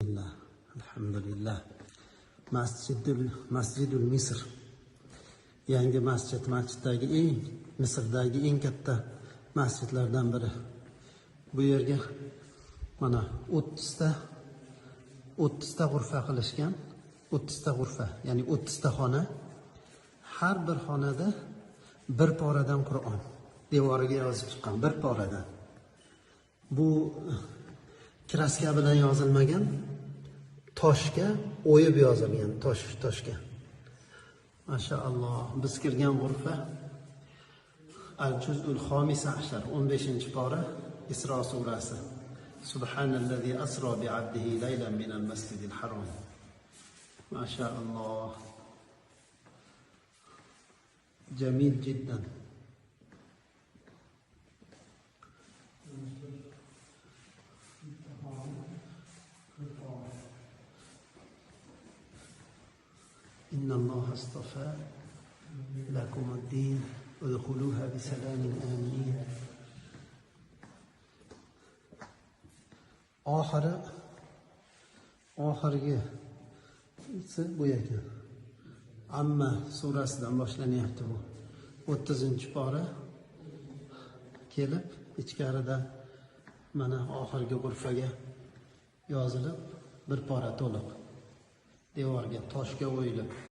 Alhamdulillah. Masjidul Misr. Yangi masjid, masjiddagi eng Misrdagi eng katta masjidlardan biri. Bu yerga mana 30 ta g'urfa qilishgan. 30 ta g'urfa, ya'ni 30 ta xona. Har bir xonada bir poradan Qur'on devoriga yozib chiqqan, bir poradan. Bu kraska bilan yozilmagan, toshga o'yib yozilgan, toshga. Mashaalloh, biz kirgan g'urfa Al-Juz'ul Xomis ashar, 15-pora, Isro surasi. Subhanallazi asro bi 'abdihi laylan minal masjidil harom. Mashaalloh. Jamil jiddan. إن الله اصطفى لكم الدين ادخلوها بسلام آمنين. Oxirgisi bu ekan. Amma surasidan boshlanyapti bu. 30-pora kelib ichkarida mana oxirgi g'urfaga yozilib bir pora to'liq devorga, toshga o'yilib.